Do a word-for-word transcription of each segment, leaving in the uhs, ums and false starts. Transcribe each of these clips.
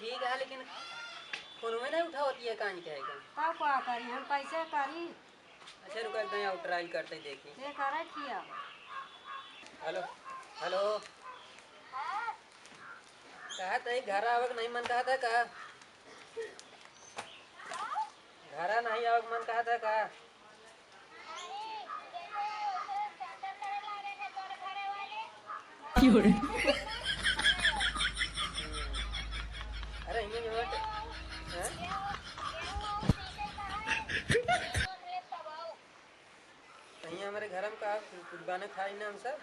ठीक है, लेकिन फोनवे नहीं उठावत है, कान के है का? तब का करी, हम कैसे करी? अच्छा, रुको, एक दाईं और try करते, देखी। ये करे किया। हेलो, हेलो। कहत है, घर आवे के नहीं मन कहत है का? घरा नहीं आवे के मन कहत है का? क्यों रे? अरे, हियाँ जो है, हैं? कहीं हमारे घर में का कुछ बने खाई ना हम सब।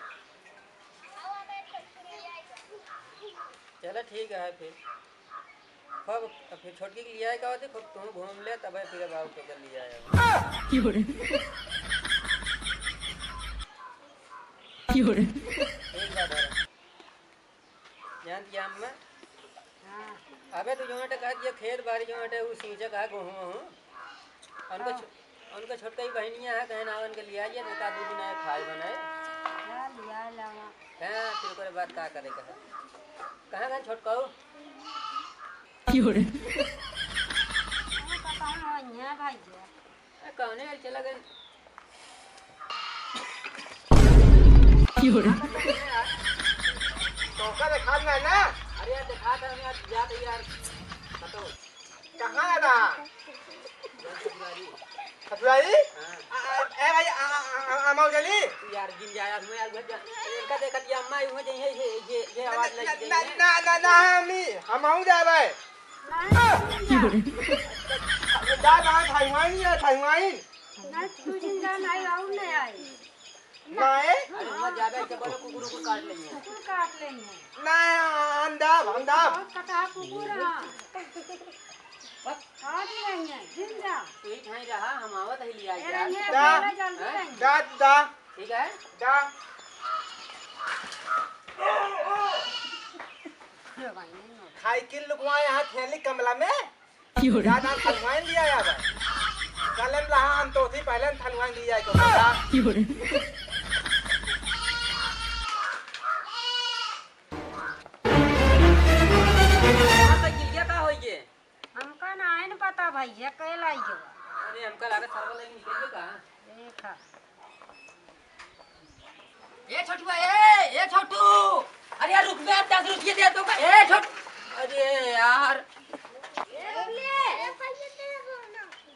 चला ठीक है फिर। खूब, फिर छोटकी के लियाए का होते, खूब तू घूम ले, तबे फिर बाबू के कर लियाए। क्यों रे? क्यों रे? ठीक बात है। जानत हिया अम्मा? हाँ। अबे तू जोंटे कहत हिया खेत बारी जोंटे उ सींचे का गेहूँ वहूँ। उनका हाँ। छो-, उनका छोटका ही बहनिया है, कहे ना उनके लियाइए, तो एक आध दो दिन आए खाए बनाए। हाँ, लियाए लावा। हाँ, फिर ओकरे बाद का करे का है? कहाँ गए छोटकाऊ? क्यों रे? हाँ, पता नहीं, यहाँ भाई जी। ए, कौने गल चला गए? क्यों रे? तोहका देखात ना ना? अरे यार, देखात है यार, जात है यार। बताओ। कहाँ है ना? ससुरारी। ससुरारी? हाँ। आ, आ, ए भाई, आ, आ, आ, आ, अमाऊ जली? यार, गिन जा यार, मैं यार, घर जा। इनका देखत या अम्मा, ये, ये, ये, ये आवाज ना, लगी ना, गई है। ना, ना, ना, हम ही, हम आऊ जा भाई। नहीं, नहीं, नहीं। जा, जा, थाई वाइन है, थाई वाइन। ना, तू जिंदा नहीं, और नहीं आए। नाय। अरे, मत ज्यादा इसे बोलो, कुकुर, कुकुर काट लेंगे। कुकुर काट लेंगे। नाय, हम दाब, हम दाब। बहुत कटा कुकुर है। काट लेंगे, जिंदा। तू ही ठाई रहा, हम आवत ही लिया अरे, जा। ये जा। बोला जल्दी हैं? नहीं। जा, जा। ठीक है? जा। साइकिल लुकवा यहाँ थैली कमला में। क्यों रे? ज्यादा थलवाइन लिया यार। कलम लहा हम तो थी पहले थलवाइन लिया है तो बता। क्यों रे? हाँ, तो गिलिया का होइए? हमका ना है न पता भैया, के लाई जो। अरे, हमका लागत सरवा लगी निकल गया का? देखा। ए छोटुआ, ए, ए छोटू, अरे यार रुक बे, दस रुपये दे तो का, ए छोटू, अरे यार। ए, ले।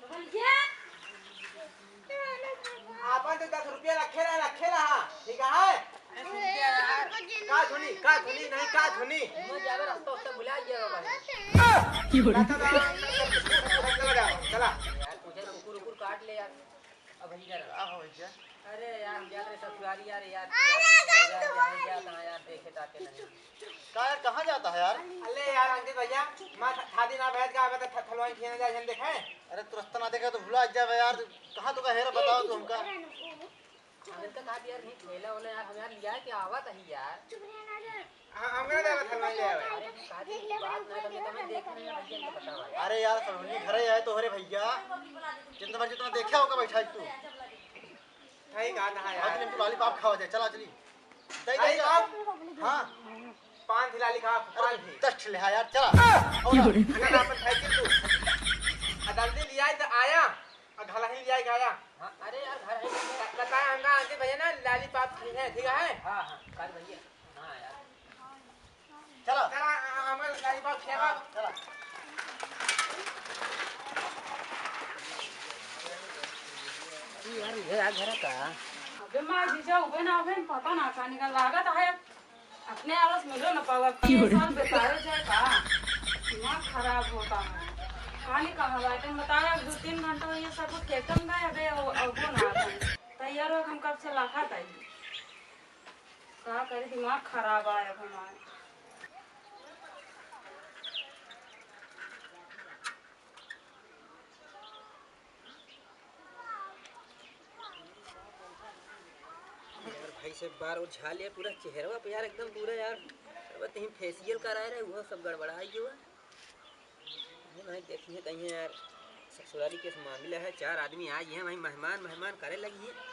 भैया। आपन तो दस रुपया रखे रहा, रखे रहा, ठीक है? अरे सुन क्या यार? का धुनी, का धुनी, नहीं का धुनी? मैं जावे रास्ता, उस्ता भुला गया बाबा। क्यों रे? चला, चला, चला, चला। यार, कुछ कुकुर, कुकुर काट ले यार। अब वही कर। का हो भैया? अरे यार, हम जात रहे ससुरारी यार, यार, अरे, यार, यार, यार, यार, देखे ताके नहीं। का यार, कहाँ जाता है यार? अरे यार, अंकित भैया, माँ था, था दिन आप बैठ के आवे तो थ-, थलवाइन खियाने जाए, हम देखे। अरे, तुरंत ना देखे तो भुला जावे यार। कहाँ तो का हेरा बताओ तू हमका। हम इनका कहा दिया यार, नहीं खेला होला यार, हम यार लिया के आवा था ही यार। हाँ, हम ना जावे थलवाइन ले आवे। अरे, नहीं, कहा दिया, बात ना करने का, मैं देख रहे हैं, भैया, इनको पता हुआ है। अरे यार, सलोनी घरे आए तो हरे भैया, जितना मर्जी उतना देखा होगा बैठा है तू। सही कहा था यार। आज तुम lollipop खावा जाए, चला चली। दे, दे, दे। Lollipop? हाँ। पान थी लाली खा, अरे, पान थी। दस ठे ले, हाँ यार, चला। और अगर अपन साइकिल तू, आ जल्दी लिया तो आया, और घला ही लिया आया। हाँ, अरे यार, घर है। बताया हमका आंटी भैया ना, lollipop फ्री है, ठीक है? हाँ, हाँ, कर भैया। हाँ यार। चला। चला, आ, आ, हमारे गाड़ी पर खेला। हाँ, चला। अरे यार, इधर आ घर का। अबे माँ, जीजा उबे ना उबे, पता ना का निकल लागत है। अपने आलस मिलो न पावा, के साल बेकारे जाए का? दिमाग खराब होता है। कहानी कहाँ बाटे? बताया, दो तीन घंटा ये सब खेतन गए, अबे वो, अब वो ना आते। तैयार हो, हम कब से लाखा तई। का करी, दिमाग खराब आया अब हमार। यार भाई से बार वो झाल है पूरा चेहरवा पे यार, एकदम पूरा यार, अब तहीं facial कराए रहे, वो सब गड़बड़ाई गयो है। नहीं भाई, देखिए कहीं यार, ससुरारी के मामला है, चार आदमी आ गए हैं भाई, मेहमान, मेहमान करे लगी है।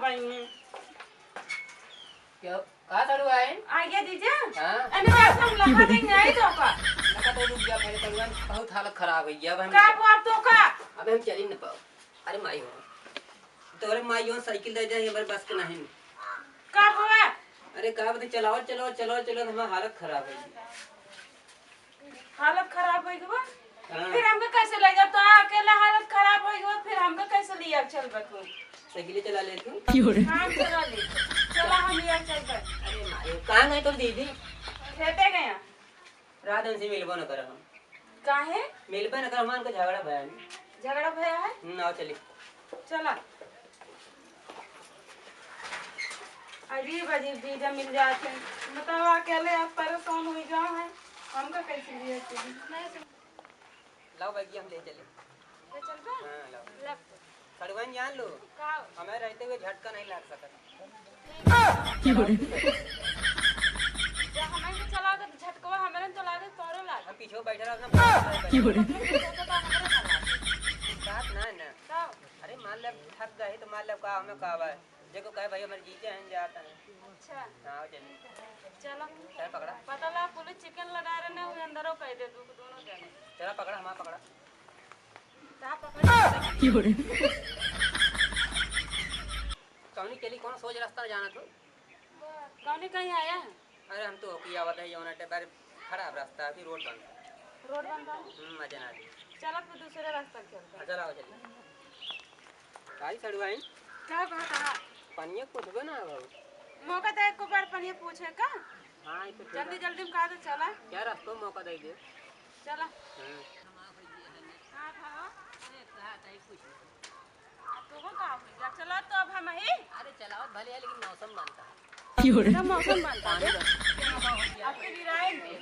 आई हैं। क्यों? का सड़ुआइन? आ गया जीजा? हाँ? अरे बाप, हम लखा देंगे, आई तो का? लखा तो रुक जा, पहले सड़ुआइन, बहुत हालत खराब है, अब हम का बाप तो का? अबे हम चली न पाओ। अरे माई हो, तोरे माई हो, साइकिल दे दे, हमारे बस के नहीं। का हुआ? अरे का बता, चलाओ, चलाओ, चलाओ, चलाओ, हमार हालत खराब है। हालत खराब होइ गवा? हाँ। फिर हमके कैसे ले जाब? तो अकेला हालत खराब होइ गवा, फिर हमके कैसे लिया चलबा तू? साइकिल चला ले तू। क्यों रे? हाँ, चला ले। चला, हम लिया चलबा। अरे माई, कहाँ गए तोर दीदी? खेते गया। रात उनसे मिलबो न करब हम। काहे? मिलबे न करब, हमार को झगड़ा भया है। झगड़ा भया है? हम्म, आओ चली। चला। अजीब अजीब जीजा मिल जात हैं। बताओ, अकेले आप परेशान होइ जाओ हैं, हमका कैसे लिए चली? लाओ बैग, हम ले चले। ले चलबा? हाँ, लाओ। लब। सड़ुआइन जान लो, का? हमें रहते हुए झटका नहीं लाग सकत। जब हमें तो चला गए, तो झटकवा हमें तो लागे, तोरो लागे। हम पीछे बैठे रहो ना। क्यों रे? तो तो हमारे ना लागे। बात ना, ना। का? अरे मान ले थक गए तो मान ले का हमें का बा। देखो कहे भाई हमारे जीते हैं जाता है। अच्छा। हाँ, चलिए। चलो। चल पकड़ा। पता ला पुलिस चिकन लगा रहे ने, वो अंदरों कह दे, दू-, दोनों जने। चला पकड़ा, हमारा पकड़ा। कहाँ पकड़ा? क्यों रे? कौनी चली, कौन सोच रास्ता जाना तू? कौनी कहीं आया है? अरे हम तो होके आवत है, जौन अटे बारे खराब रास्ता है, अभी रोड बनता है। रोड बनता है? हम्म, मजा ना दे। चला फिर दूसरे रास्ता चलता है। हाँ, चला, चलिए। काई सड़ुआइन? का कहता है? पनिया पूछबे ना बाबू। मौका दे, एको बार पनिया पूछे का? हाँ, ये तो ठीक जल्दी है। जल्दी में कहा तो चला। क्या रास्ता मौका दे दे? चला। हम्म। हाँ, हाँ। अरे, कहा था, ये पूछ लो। आ, तोहो का हो गया? चला तो अब हम ही। अरे, चलावत भले है, लेकिन मौसम बनता है। क्यों रे? ना मौसम बनता है। पानी बनता है। अब फिर गिराएंगे।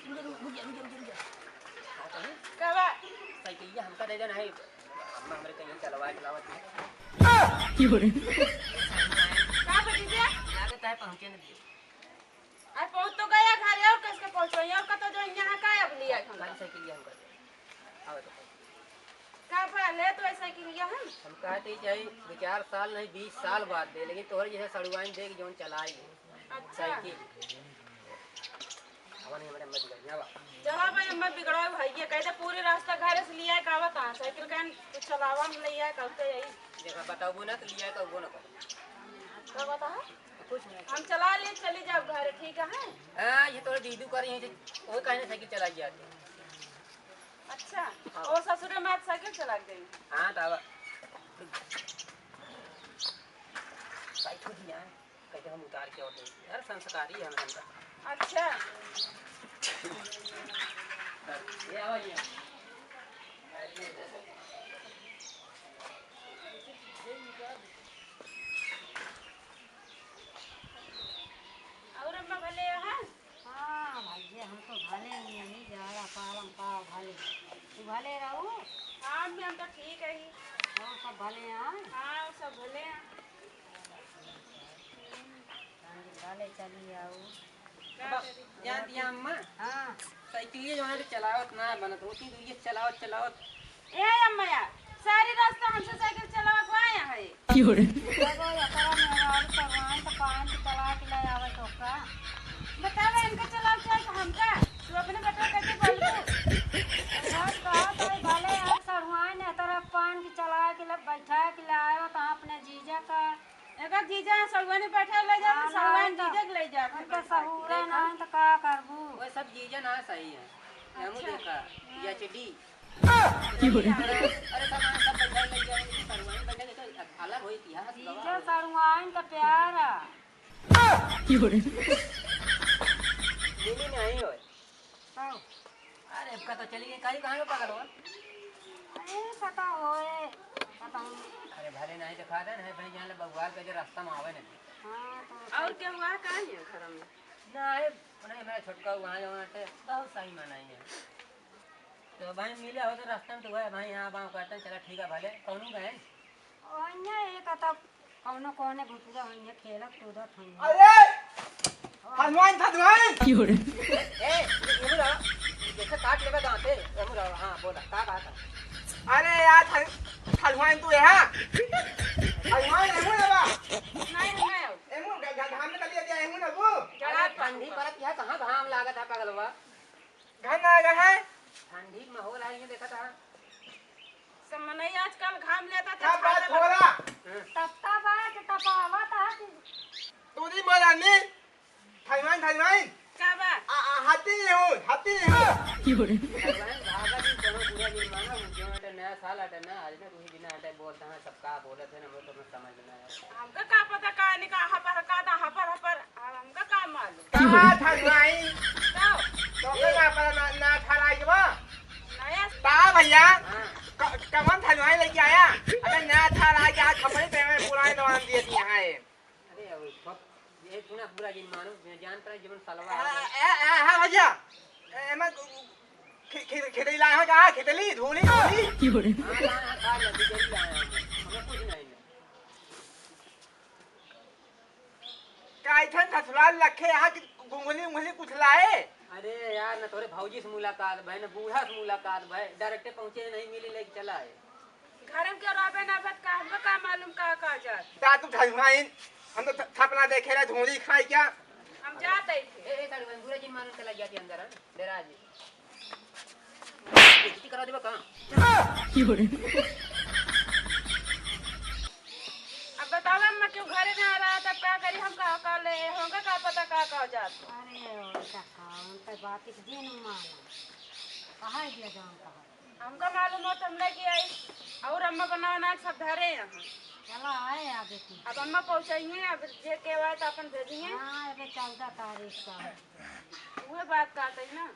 हाँ, तो है। कब? साइकिलिया हमका दे देना है। अम्मा हमरे कहीं चलवा चलावत है। क्यों रे? का भतीजा? लागत है पहुँचे न दिए। अरे पहुँच तो गया घरे, और कैसे पहुँचवाई? और कतो जो यहाँ का अब लिया हम? खाली साइकिलिया हमका दे। आवे तो। का बा, ले तो ऐसा कि लिया हम? हम कहते ही चाहे दो चार साल नहीं, बीस साल बाद दे, लेकिन तोहरे जैसे सड़ुआइन देख जौन चलाई है। अच्छा। साइकिल। अब नहीं, हमारे मत बिगड़, यहाँ बा। चला भाई, अम्मा बिगड़ो भाई, ये कहते पूरे रास्ता घरे से लिया का आवत है, साइकिल कहन तू चलावा में ले आए, कहते यही। देखा, बताओ ना तो लिया का वो ना कर। का बता है? कुछ नहीं। हम चला ले, चली जाओ घरे, ठीक है? हाँ, ये तोरे दीदू कर यहीं से, वो कहने साइकिल चलाई जाती। अच्छा, हाँ। और ससुरे में आज साइकिल चला गई? हाँ, तो अब साइकिल दिया है। कहते हम उतार के और दे। यार, संस्कारी है हम का। अच्छा। ये आवा ये। और अम्मा भले हैं? हाँ भैया, हम तो भले ही हैं, जाड़ा पालन का भले। तू भले रहू? हाँ अम्मी, हम तो ठीक है ही। और सब भले हैं? हाँ, सब भले हैं। भले चली आऊ। का अब करी? जान दिया अम्मा? हाँ। साइकिलिया जो है चलावत ना बनत, होती दूरिये चलावत, चलावत। ए अम्मा यार, सारी रास्ता हमसे साइकिल चलावा को आया है। क्यों रे? एगो एकरा मेहरारू सगवान तो पान के चला के ले आवे तो का? बतावे इनके चलावे चाहे तो हमका? तू अपने बेटा के कैसे बोलबू? बस कहा तो भले यार सड़ुआइन ने तरफ पान के चला के ले बैठा के ले आयो तो अपने जीजा का एकर जीजा सड़ुआइन बैठा ले जा, हाँ, सड़ुआइन ना, जीजा के ले जा, उनका सहूरा ना, तो का करबू? वो सब जीजा ना सही है। हमू अच्छा। देखा, हाँ। एच डी। क्यों रे? अरे, अरे, सब, सब बैठा ले जा, सड़ुआइन बैठा ले जा, अलग हो इतिहास, जीजा गवाह हो। सड़ुआइन का प्यार है। क्यों रे? मिली नहीं होए। हाँ। अरे, अब का तो चली गई, काहे, कहाँ गए पागल हो? अरे, पता होए, पता हो। अरे, भले नहीं दिखा दे, नहीं भाई, यहाँ ले बबुआल के जो रास्ता में आवे नहीं। हाँ, तो और क्या हुआ, कहाँ है घर में? ना, अरे, नहीं, मेरा छोटका वहाँ जो है, बहुत सही मनाई है। तो भाई, मिले हो तो रास्ता में तो हुआ है, भाई, यहाँ बाँव काटते हैं, चला, ठीक है, भले, कौन गए? ओइने एक अता कौनो कोने भुतुआ होइने, खेलत कूदत होइने। अरे! हनुमान, हनुमान! क्यों रे? ए, एमू रहा, जैसे काट लेबे दांते, एमू रहा, हाँ, बोला, का कहा था? अरे यार, हन-, हनुमान तू यहाँ? अरे माई, एहू ना बा। नहीं, नहीं। एहू घ-, घ-, घाम में तलिया दिया, एहू ना बू। जरा अरे ठंडी परत है, कहाँ घाम लागत है पगलवा? घाम ना लगा है। ठंडी माहौल है, ये देखा था। सब मनई आजकल घाम लेता था, क्या बात छाता हो रहा? हाँ। तपता बा कि तपावत है कि तू नहीं बोला नहीं। थाईवान, थाईवान। का बा? आ, आ, हाथी नहीं हूँ, हाथी नहीं हूँ। थाईवान, बाबा जी, कोनो बुरा नहीं माना, वो जो अटे नया साल अटे ना, आज ना कोई बिना अटे बोलता है, सब का बोलत है ना, वो तो मैं समझ में ना आया। हमका का पता का निका हपर का दा हपर हपर, अब हमका का मालूम? का थाईवान? का? तो का पता ना, ना थारा के बा? नया का भैया? हाँ। क-, कवन थाईवान लेके आया? अबे नया थारा के आज खपड़ी पे में पुराने दवान दिए थे यहाँ है। अरे, अब सब ये सुना, बुरा जिन मानो, मैं जानता है जीवन सलवा है। ए, ए, ए, हाँ भैया, ए, मैं खे-, खे-, खेतली लाया है का? खेतली, धूली, धूली। की हो रे? हाँ, हाँ, हाँ, खा लिया, बिजली लाया हूँ मैं। हमें कुछ नहीं है। का इथन ससुराल रखे यहाँ की गुंगली उंगली कुछ लाए? अरे यार, न तोरे भौजी से मुलाकात भय, न बूढ़ा से मुलाकात भय, डायरेक्टे पहुँचे नहीं मिली, लेके चला है। घर में क्यों रहबे ना भत का, हमको का मालूम का, का जात? ता तू धरुआइन, हम तो थ-, थपना देखे रहे, धूली खाई क्या? हम जात ही थे। ए, ए, साड़ू बहन, बुरा जिन मानन चला गया थी अंदर, हाँ? डेरा जी। बेइज्जती करा देबा का? की हो रे? अब बतावा, अम्मा क्यों घरे ना रहा, तब का करी, हम का, का ले, हमका का पता का, का जात? अरे, और का, का, उनका बात एक दिन मानो। कहाँ गया जाऊँ कहाँ? हमका मालूम हो, तुम लेके आई। और अम्मा बनाओ ना, सब धरे यहाँ। चला आए आ बेटी। अब अम्मा पहुँचाइए, अब जे के आए तो अपन भेजिए। हाँ, अबे चौदह तारीख का। वह बात कहते हैं ना।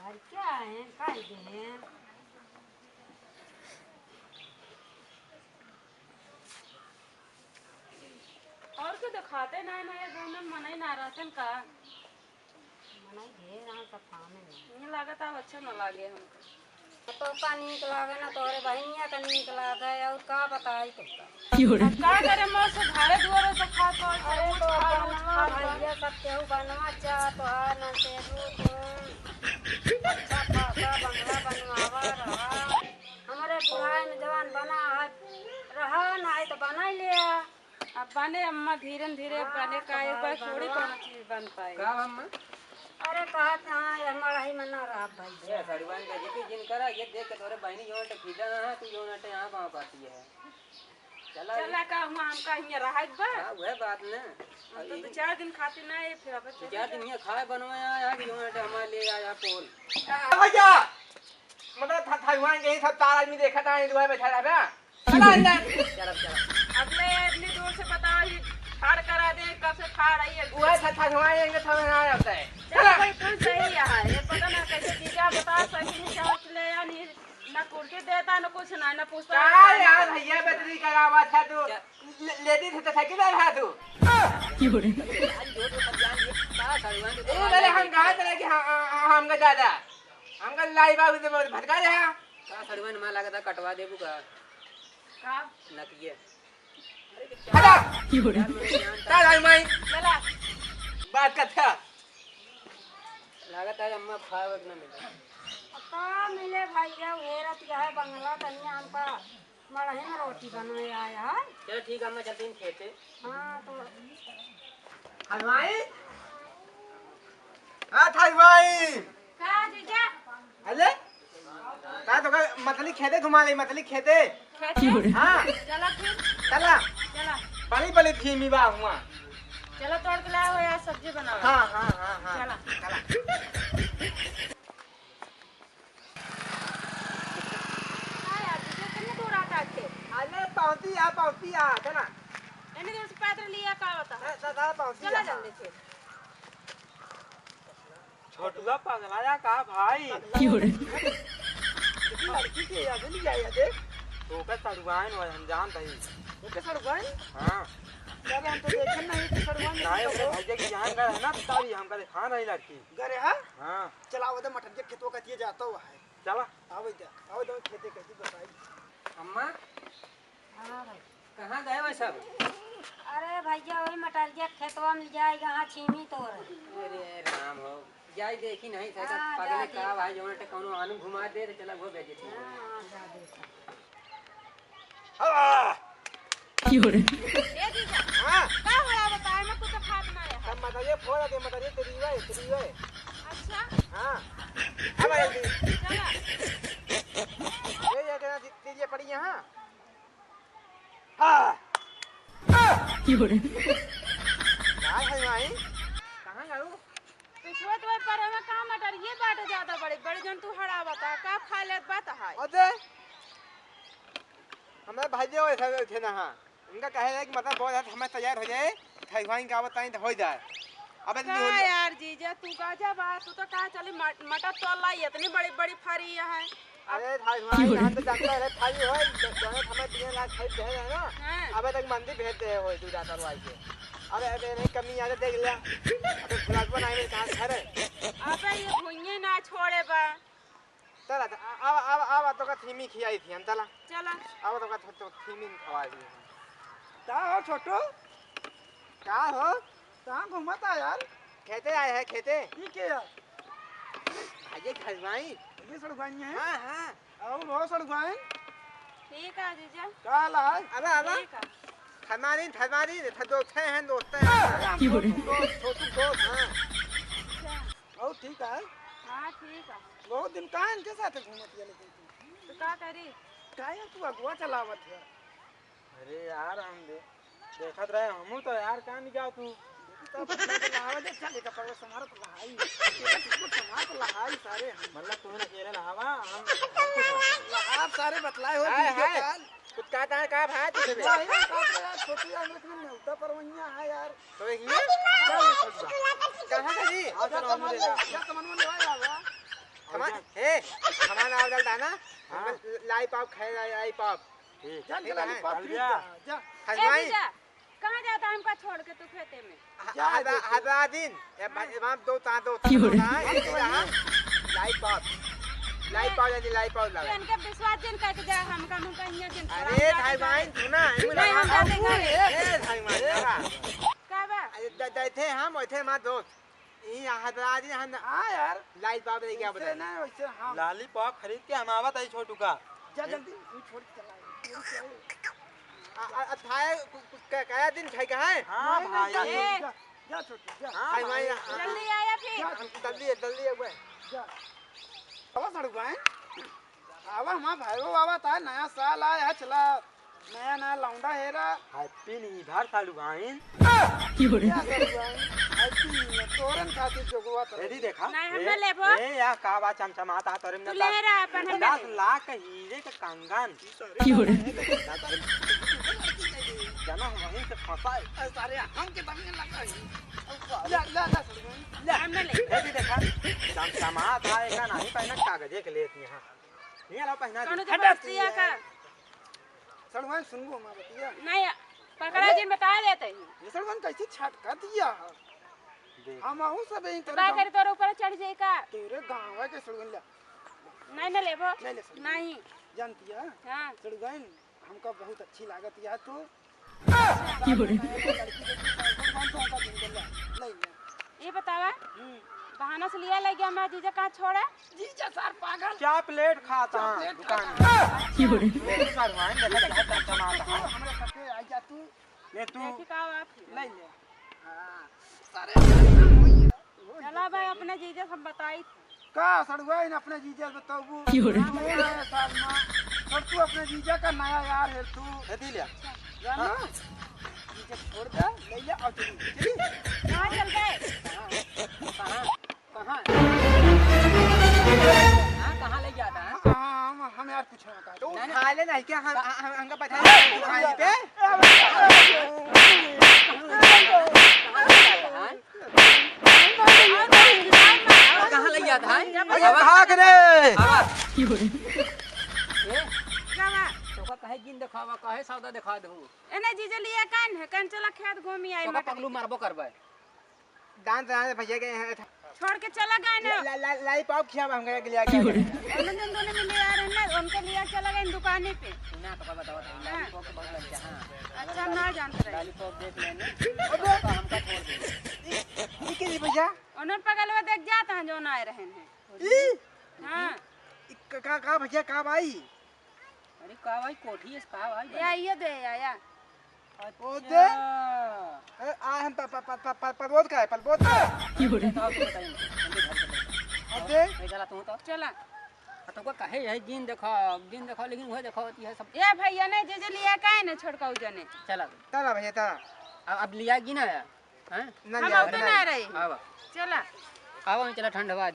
घर क्या है, काहे के हैं? और के दिखाते ना, ना ये दोनों मनई ना रहतन का? मनई ढेर हैं, सब काम में नहीं। ये लागत अब अच्छा न लागे हमको। तो का नीक लागे ना, तोहरे बहिनिया का नीक लागे, और का बताई तुमका? की हो रे? अब का करे, मैं से घरे दुआरे से खा के, अरे तो खा, बनवा खा, खा। भैया, सब केहू बनवा चाह, तोहार ना से रूप, अच्छा खासा बंगला बनवावा रहा। हमारे बुढ़ाई में जवान बना है, रहा ना है तो बना ही लिया। अब बने अम्मा, धीरे न धीरे हाँ, बने, तो का एक बार भाई थोड़ी बनवा। कोनो चीज बन पाई। का अम्मा? अरे कहत हाँ, ये मड़ही में ना रह भाई। ये सड़ुआन का जिक्र जिन करा, ये देख के तोरे बहिनी जौन अटे फिदा है, तू जौन अटे यहाँ पाँव पाती है। चला चला ये। का हुआ, हमका हियाँ रहत बा? हाँ, वह बात ना। हम तो अभी दो चार दिन खातिर ना आए, फिर अब दो चार दिन यहाँ खाए बनवाया, यहाँ की जौन अटे हमारे लिए आया पोल। आ, भैया, मतलब था, था, वहाँ यही सब चार आदमी देखा था, ये दुआ बैठा रहा। चला अंदर। चला, चला। अगले इतनी दूर से बताओ, ये ठाड़ करा दे, कब से ठाड़ है ये? वो है, था, था, वहाँ ये, ये था, वहाँ आता है। चला चला। भाई, तू सही है, ये पता ना कैसे जीजा बता सकी, नहीं चाहत ले या नहीं, ना कुर्सी देता, ना कुछ ना, ना पूछता, का ना यार, भैया बदली करावा था तू। क्या? ले-, लेडीज है तो साइकिल आ रहा तू। की हो रे? आज जो तो सब जान दिए, का साड़ू बहन, ए, तो भले हम कहा था कि हम, हम, हमका ज्यादा, हमका लाई बाबू से बहुत भटका रहा। का साड़ू बहन, माँ लागत है कटवा देबू का? का? नकिए। हटा! की हो रे? का भाई माई? चला। बात का था। लागत है अम्मा खाए वक्त ना मिले। का मिले भैया, उहे रतिया है बंगला, तनिया हमका मड़हे में रोटी बनवे आया है। चलो ठीक है, अम्मा चलते हैं खेते। हाँ, तो हलवाई? हाँ, था हलवाई। का जीजा? अरे? का तो का मतली खेते घुमा ले, मतली खेते। खेते? हाँ। चला फिर। चला। चला। बड़ी बड़ी फीमी बा हुआ। चला तोड़ के लाओ यार, सब्जी बनाओ। हाँ, हाँ, हाँ, हाँ। चला। चला। हाँ यार, तुझे कितने दूर आता है खेत? अरे पहुँची आ, पहुँची आ, चला। इतनी दूर से पैदल लिया का होता है? दा-, दा-, दा-, पहुँची चला आ। जल्दी से। छोटुआ पगलाया का भाई? की हो रे? लड़की के याद नहीं आया दे। तो का सड़ुआइन हो, हम जानत हई। ओके सड़ुआइन? हाँ। अरे हम तो देखे नहीं कि सड़ुआइन नहीं, नहीं, ओकरे भैया की जान गए है ना, पिताजी, हम करे, हाँ, नहीं लड़की। घरे है? हाँ। चला, वो तो मटरिया खेतवा कतिये जाता हुआ है। चला। आवे जा, आवे जा, खेते कैसे बताई। अम्मा? हाँ भाई। कहाँ गए वह सब? अरे भैया, वही मटरिया खेतवा में जाए, यहाँ छीमी तोड़। अरे राम हो, जाई देखी नहीं, सही हाँ, पगले जा का देखा। भाई, जौन अटे कौनो आनू घुमा दे, तो चला वो भेजे थी। हाँ, हाँ, जा देखा। हाँ। क्यों रे? ए जीजा, हाँ। का होला बताए में कुछ खात ना है। तब मदरिये फोड़ दे, मदरिये तेरी वे, तेरी वे। अच्छा। हाँ। अब आ जल्दी। चला। ये, ये क्या ती-, तीलियाँ पड़ी यहाँ? हाँ। क्यों रे? का है भाई? कहाँ गयो? पिछुआ तो पर हमें का मटर ये बाटे ज्यादा बड़े, बड़े जन तू हड़ा बता, का खा लेत बात है? अरे, हमारे भाई जो ऐसा थे ना, हाँ, उनका कहे है कि मतलब बहुत ज्यादा हमें तैयार हो जाए, खाई खाई का बताएं तो हो जाए। अबे का नहीं हो यार जीजा, तू का जा बा, तू तो कहा चली मट-, मटर तोड़ लाई, इतनी बड़ी बड़ी फरी है। अरे भाई, भाई, हम तो जानते हैं, भाई हो, जो, जो है हमें तीन लाख खरीद दे रहे हैं ना, हाँ। अबे तक मंडी भेज दे हो, तू जाता रहो आइए। अबे, अबे, नहीं, कमी आ तो देख लिया। अबे, गुलाब बनाए में कहाँ घर है? अबे, ये भुइये ना छोड़े बा। चला, आ, आ, आ, आ, तो का थीमी खियाई थी हम, चला। चला। अब तो का थो-, थो-, थीमी खवा दी हम। का हो छोटू? का हो? कहाँ घूमत आ यार? खेते आए हैं, खेते। ई के यार? भाई, घर भाई। ये सड़ुआइन है? हाँ, हाँ। और हो सड़ुआइन? ठीक है, जीजा। का हाल है? अबे, अबे। ठीक है। फरमानी, फरमानी, थे दोस्त हैं, हैं, दोस्त हैं। अरे, हम छोटू दोस्त, छोटू दोस्त, हाँ। अच्छा। और ठीक है? हाँ, ठीक है। बहुत दिन कहाँ इनके साथ घूमत है लेकिन तू? तो का करी? का यार तू अगुआ चलावत है? अरे यार, हम दे-, देखत रहे, हमहू तो यार, का नहीं जाओ तू? तब अपने को लहावे दे, चल, एका पगला समार तो लहाई। एका चुटकुट समार तो लहाई सारे हम। मतलब, तू ना अकेले लहावा, हम, हम कुछ ना करें। लहाब सारे बतलाए हो, हाय, video हाय। Call। कुछ कहता है, का भाई, तू से भी? नहीं, नहीं, बाप रे यार, छोटू यार, मेरे को न्योता परवैया है यार। तो ये क्या? कहाँ का जी? क्या सामान ले, क्या सामान ले आया हुआ? सामान, ए, सामान आओ, डाल दाना। हाँ। लाई पाव खाए, लाई, लाई पाव। ठीक। जा, ठीक है। Lollipop खरीद जा, जा। ए, हलवाई। जीजा, कहाँ जाता है हमका छोड़ के तू खेते में? ह-, जा, हलवा-, देखो। हलवा दिन। ए, बा-, ए, वहाँ दो ता-, दो ता-, क्यों रे? दो ता-, ए, जा, हाँ। Lollipop। Lollipop, जल्दी Lollipop लाओ। तू इनके विश्वास जिन करके जा, हमका, हमका हियाँ जिन अरे, छोड़ा, हम जाते भाई, घरे। सुना, नहीं, हम जाते घरे। ए, भाई, मान जा। का बा? अरे, द-, द-, थे हम, वैसे हमारे दोस्त। ई हदराजी हम हाँ यार। Lollipop लेके आ वैसे बताइए। ना, वैसे हम। Lollipop खरीद के हम आवत हई छोटू का। जा जल्दी, तू छोड़ के चला। आ, आ, आ, थाए कु-, कु-, क-, कया दिन खाई का है? हाँ नहीं, नहीं, भाई। जा, ए। जा, जा छोटू, जा। हाँ भाई, भाई, भाई, हाँ। जल्दी आया फिर। जा छोटू, जल्दी, जल्दी आवे। जा। आवा सड़ुआइन। आवा हमार भाईओ, आवा ता नया साल आया है, चला नया नया लौंडा हेरा। Happy New Year साड़ुआइन। क्या सड़ुआइन? Happy New Year, तोरन खातिर जोगवा तो ए दी देखा। नहीं, हम ए, ना लेबो। ए, या का बा चमचमात आ तोरे में तू ले रहा अपन, हम ना दस लेबो। लाख हीरे के कंगन। जना वहीं से फंसा है। अरे सारे हम के दम में लगा है। ले, ले, ले, सड़ुआइन। ले। हम ना लेबो। ए दी देखा, चमचमात आ एका नहीं पहना कागजे के लेत यहाँ। नहीं अलावा पहना कौनो दे। जबरदस्ती है का? सड़ुआइन सुनबो हमार बतिया। नहीं, पकड़ा अरे? जिन बता देते हैं। ये सड़ुआइन कैसे छटका दिया है? देख। हम आहू सब यही तो का करी, तोरे ऊपर चढ़ जाए का? तेरे गाँव के सड़ुआइन ले। नहीं, नहीं लेबो। नहीं ले सड़ुआइन। नहीं। जानती है? हाँ। सड़ुआइन हमका बहुत अच्छी लागत है तू। ये बतावा, हम्म। बहाना से लिया लइ गया, मैं जीजा कहाँ छोड़ा? जीजा सार पागल। चॉकलेट खाता है चॉकलेट दुकान खाता में। है। ये सार वहाँ देखा, देखा, चमचमाता है। हमरे साथे आ जा तू। ले तू। देखी का बात है? ले ले। हाँ, सारे चला भाई, अपने जीजा से हम बताई थी। का सड़ुआइन अपने जीजा से बताबू? क्यों रे? नया साल में। और तू अपने जीजा का नया यार है तू। दे दी ले। जानो? हाँ। जीजा छोड़ दे, ले ले और चली। चली? कहाँ चल गए? कहाँ? कहाँ? कहाँ? हाँ, कहाँ ले जाता है? हाँ, हम, हम यार कुछ ना कहा। तू नहीं, उठा ले नहीं क्या? हम, हम, हमका बैठा ले, तू उठा ले पे। कहाँ ले जाता है? अरे आवा। भाग रे। आवा। ए, का बा? तोका कहे जिन देखावा, कहे सौदा देखा दहू। एने जीजा लिया कान है, कान चला खेत घूमी आई तोका मटर। पगलू मारबो करबे। दान दान भैया के यहाँ था। छोड़ के चला गए ना। ला, ला, ला, लाई पाव खिया हम गए के लिए आके। उन दिन दोनों में ले आ रहे हैं ना, उनके लिए चला गए दुकाने पे। ना तो बताओ, हाँ। Lollipop बहुत अच्छा, हाँ। अच्छा, ना जानते रहे। Lollipop देख लेने। अबे। तो हमका छोड़ दे। ई, ई के जी भैया? उन्होंने पगलवा देख जाता है, जो ना आए रहे हैं। ई? हाँ। ई का, का, का भैया, का भाई? अरे का भाई, कोठी है का भाई? या, ये दे, या, या। ओ अच्छा। दे। ए, आ हम प-, प-, प-, प-, प-, परबोध का है, परबोध का है। बताओ, तुम बताइए, उनके घर चलो। आ दे। ए, चला तू तो। चला। आ, तो को कहे यही दिन देखो, दिन देखो, लेकिन वह देखो, यह सब। ए भैया ने जे जे लिया काहे ने छोड़काऊ जने। चला। चला भैया, चला। अब, अब लिया गिना है, हैं? ना हम लिया, औते ना। ना रही। आवा। चला। आवा, चला, ठंड हवा।